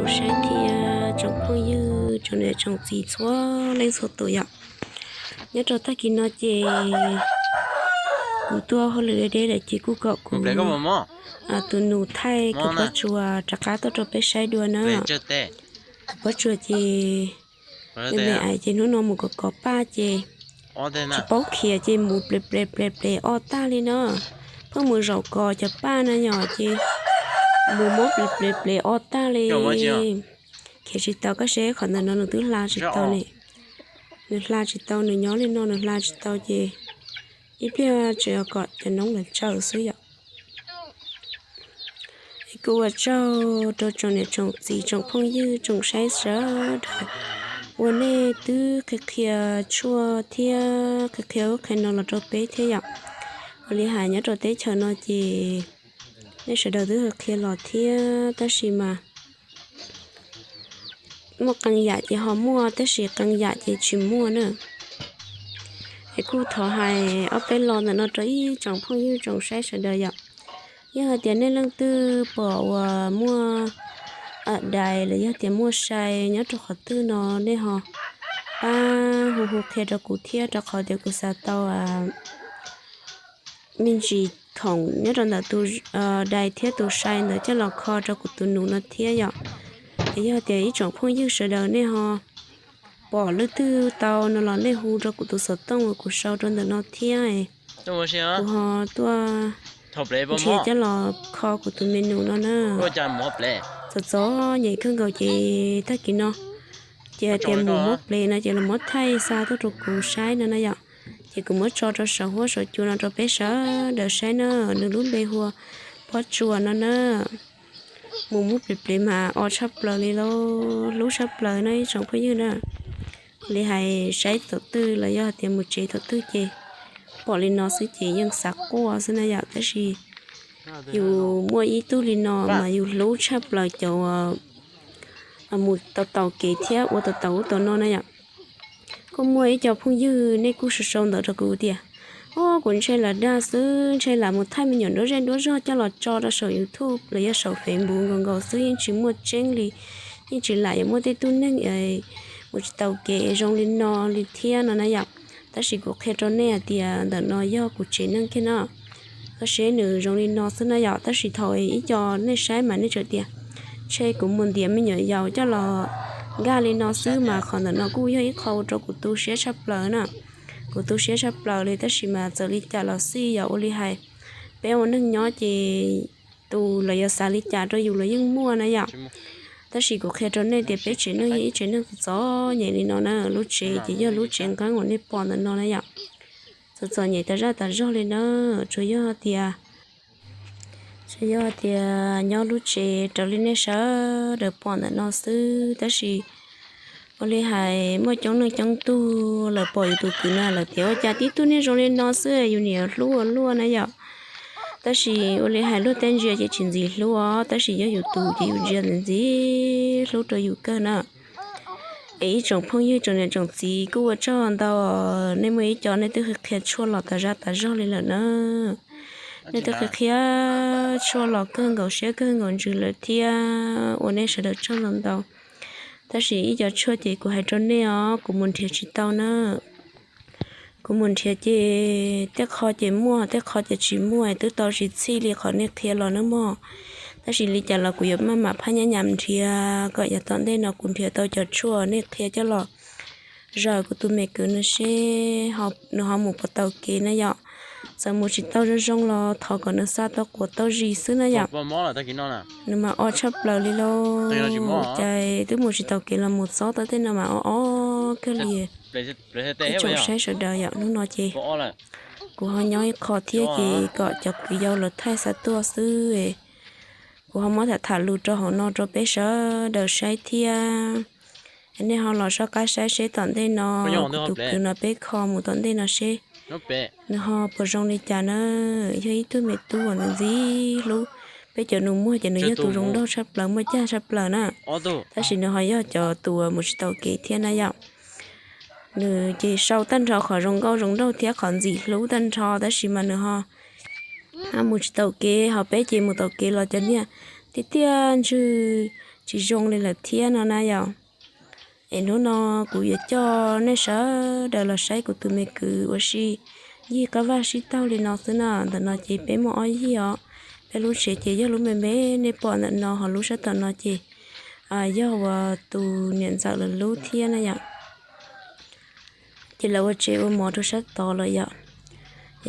Saib thiab tsoom phooj ywg tsoom niam tsoom txiv txhua leej txhua tus yom. Nyob rau tag kis no ces kuv tuaj hauj lwm deb deb lawm ces kuj kom kuv tus nus thaij kuv pob tsuas rov qab tuaj rau peb saib dua na. Kuv pob tsuas ces me me ais ces hnub no mus kov kov paj ces tsis paub khiav ces mus ples ples ples ples o tag li na. Pheej mus zaum kov cov paj na yom ces mus muab ples ples ples o tag li. Khiav tsis tau, koj saib qhov ntawm no nws twb hla tsis tau ne. Nws hla tsis tau, nws nyob li no nws hla tsis tau ces ib pliag tseem kom cov noob lawv tsaws xwb yom. Es kuj ua tsaug rau tsoom niam tsoom txiv tsoom phooj ywg tsoom saib sawv daws uas nej twb qhia qhia tshuaj thiab qhia qhia ub qhia no los rau peb thiab yom. Ua li hais nyob rau teb chaws no ces nej sawv daws twb qhia los thiab tab sis mas muaj qee yam ces ho muaj tab sis qee yam ces tsis muaj na. Es kuj thov hais ob peb lo ntawm no rau ib tsoom phooj ywg tsoom saib sawv daws yom. Yog hais tias nej leej twg pom uas muaj dais los yog tias muaj sai nyob rau qhov twg no nej ho pab hu hu qhia rau kuv thiab rau qhov tias kuv xav tau me ntsis khoom nyob rau ntawm tus dais thiab tus sai ntawd coj los kho rau kuv tus nus no thiab yom. Es yog tias ib tsoom phooj ywg sawv daws nej ho pom leej twg tau no los nej hu rau kuv tus xov tooj uas kuv sau rau ntawm no thiab kuv ho tuaj nrhiav coj los kho kuv tus me nus no na. Txom txom nyem kawg nkaus ces tag kis no ces hais tias mus muab plev no ces los muab thaij xa tuaj rau kuv saib no na yom. Ces kuv muab tso rau saum huab saum cua no rau peb sawv daws saib na. Nws lub npe hu ua pob tsuas no na. Mus muab plev plev mas o tshaj plaws li lauj, hlub tshaj plaws no ib tsoom phooj ywg na. Li hais saib thaum twg los yog hais tias mus tsev thaum twg ces pom li no xwb ces yeej xav quaj xwb na yom. Tab sis yus muaj ib tug li no mas yus hlub tshaj plaws cov mus tau taus kev thiab ua tau taus ub tau no na yom. Kuj muaj ib co phooj ywg nej kuj sau sau ntawv rau kuv tias, o, kuv ntshe lam dag xwb, ntshe lam mus thaij me nyuam duab zej duab zog coj los tso rau saum YouTube los yog saum Facebook nkaus nkaus xwb, yeej tsis muaj tseeb li, yeej tsis lam yuav muaj tej tug neeg mus tsis taus kev zoo li no li thiab no na yom. Tab sis kuv qhia rau nej hais tias ntawm no yog kuv tsev neeg kiag no. Koj saib nws zoo li no xwb na yom, tab sis thaum ib co nej saib mas nej tseem tias ntshe kuv mus ntiav me nyuam yaus coj los nkag li no xwb mas qhov ntawm no kuj yog ib qho ua rau kuv tu siab tshaj plaws na. Kuv tu siab tshaj plaws li tab sis mas txawm li cas los xij yog ua li hais peb ua neeg nyob ces tus los yog xav li cas rau yus los yeej muaj na yom. Tab sis kuv qhia rau nej tias peb tsev neeg yog ib tsev neeg txom nyem li no na, lub tsev ces yog lub tsev nqeeb uas nej pom ntawm no na yom. Txom txom nyem tas zaj tas zog li na, tsuas yog tias tsuas yog tias nyob lub tsev raws li nej sawv daws pom ntawm no xwb, tab sis ua li hais muaj coob neeg coob tug lawv pom yus tus kwv no lawv tias ua cas tib tug niag zoo li no xwb yus niam hlub ua luaj na yom. Tab sis ua li hais luag tej ntsia ces tsis ntxim hlub os, tab sis yog yus tus ces yus ntsia ntxim ntxim hlub rau yus kawg na. Es ib tsoom phooj ywg tsoom niam tsoom txiv kuj ua tsaug ntau, nej muaj ib co nej twb qhia tshuaj los tas zaj tas zog li lawm na. Nej twb qhia qhia tshuaj los kawg nkaus siab kawg nkaus ntsws lawm thiab, ua nej sawv daws tsaug ntau ntau. Tab sis ib co tshuaj ces kuv hais rau nej os, kuv mus nrhiav tsis tau na. Kuv mus nrhiav ces tej qho ces muaj, tej qho ces tsis muaj, twb tau tsis txhij li qhov nej qhia los nawb mog. Tab sis li cas los kuv yuav maj mam phaj nyab nyam nrhiav kom yav tom ntej no kuv nrhiav tau cov tshuaj nej qhia coj los zaws kuv tus me kwv no seb nws ho mus puas taus kev na yom. Txawm mus tsis tau zoo zoo los thov kom nws xa tau quav tau zis xwb na yom. Nws mas o tshaj plaws li lauj, cas twb mus tsis taus kev los mus txob tau tej no mas o o kawg li. Ib tsoom saib sawv daws yom, hnub no ces kuv ho nyob ib qho thiab ces kom cov kwv yau lawv thaij xa tuaj xwb. Kuv ho muab tham tham lus rau hauv no rau peb sawv daws saib thiab. Nej ho los soj qab saib seb tom ntej no kuv tus kwv no peb kho mus tom ntej no seb nws ho puas zoo li cas na. Yog ib tug me tub uas nws ntxim hlub, peb cov nus muag ces nws yog tus zoo nraug tshaj plaws muaj cag tshaj plaws na. Tab sis nws ho yog cov tus mus tsis taus kev thiab na yom. Nws ces sau tag nrho qhov zoo nkauj zoo nraug thiab qhov ntxim hlub tag nrho tab sis mas nws ho mus tsis taus kev, ho peb ces mus taus kev los cov niag tiaj tiaj ntswg tsis zoo li lawm thiab no na yom. Es hnub no kuv yuav coj nej sawv daws los saib kuv tus me kwv ua si ncig qab vaj sib taug li no xwb na. Ntawm no ces peb muaj ob yig os. Peb lub tsev ces yog lub me me nej pom ntawm no, ho lub sab tom no ces yog uas tus niam ntxawm lawv lub thiab na yom. Ces lawv ua tsev ua mov rau sab tod lawm yom.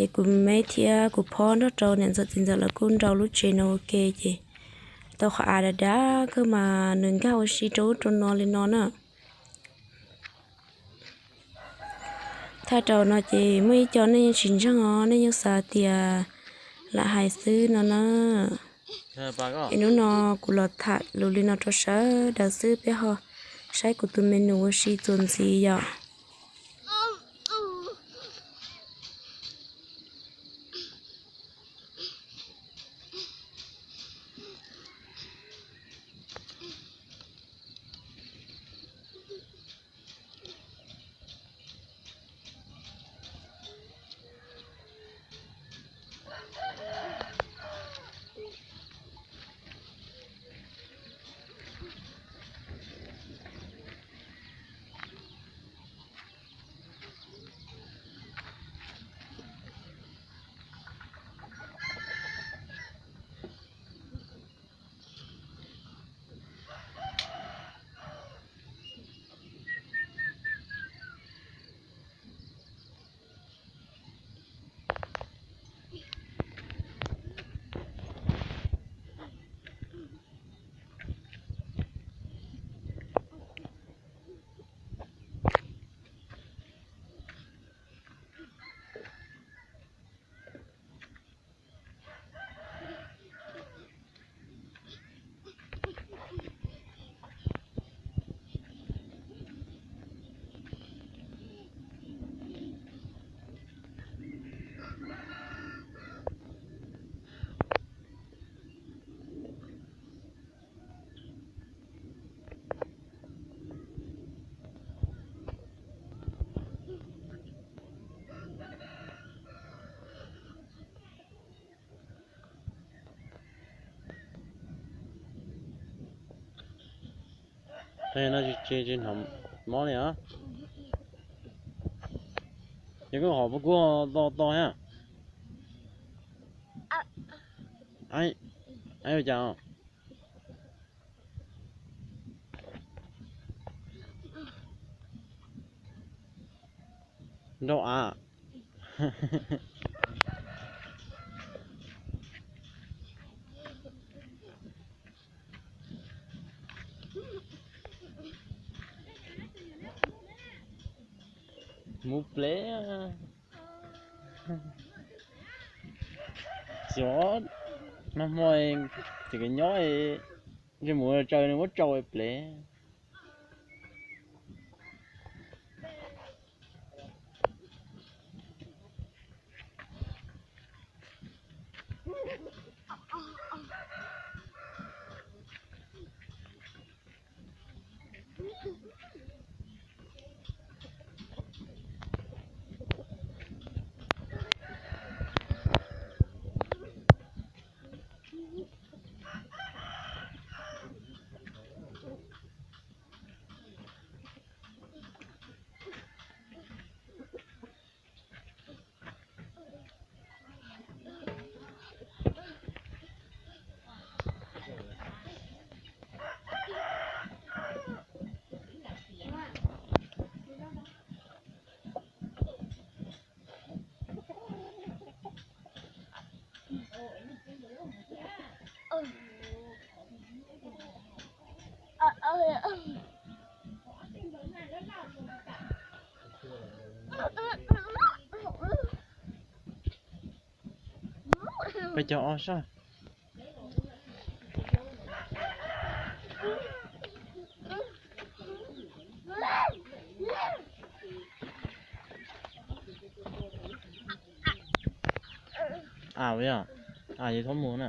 Es kuv me thiab kuv phob nrog rau niam ntxawm txiv ntxawm lawv kuj nrau lub tsev no ua ke ces tau qhov av dav dav kawg mas nws nkag ua si rau ub rau no li no na. Thaj rau no ces muaj ib co nej yeej tsis ntseeg os, nej yeej xav tias lam hais xwb no na. Es hnub no kuv los tham lus li no rau sawv daws xwb, peb ho saib kuv tus me nus ua si txuas ntxiv yom. Qhov no tsis, tsis hnov mob li os. Ces koj hov puas kub to to thiab? Ua cas? Nrau av. Mus plev. Xyov, nag hmo tseem nyob, ntsej muag tsaws nws muab tsau plev. Peb cov ob sab. Av yog, av yog thob mus na.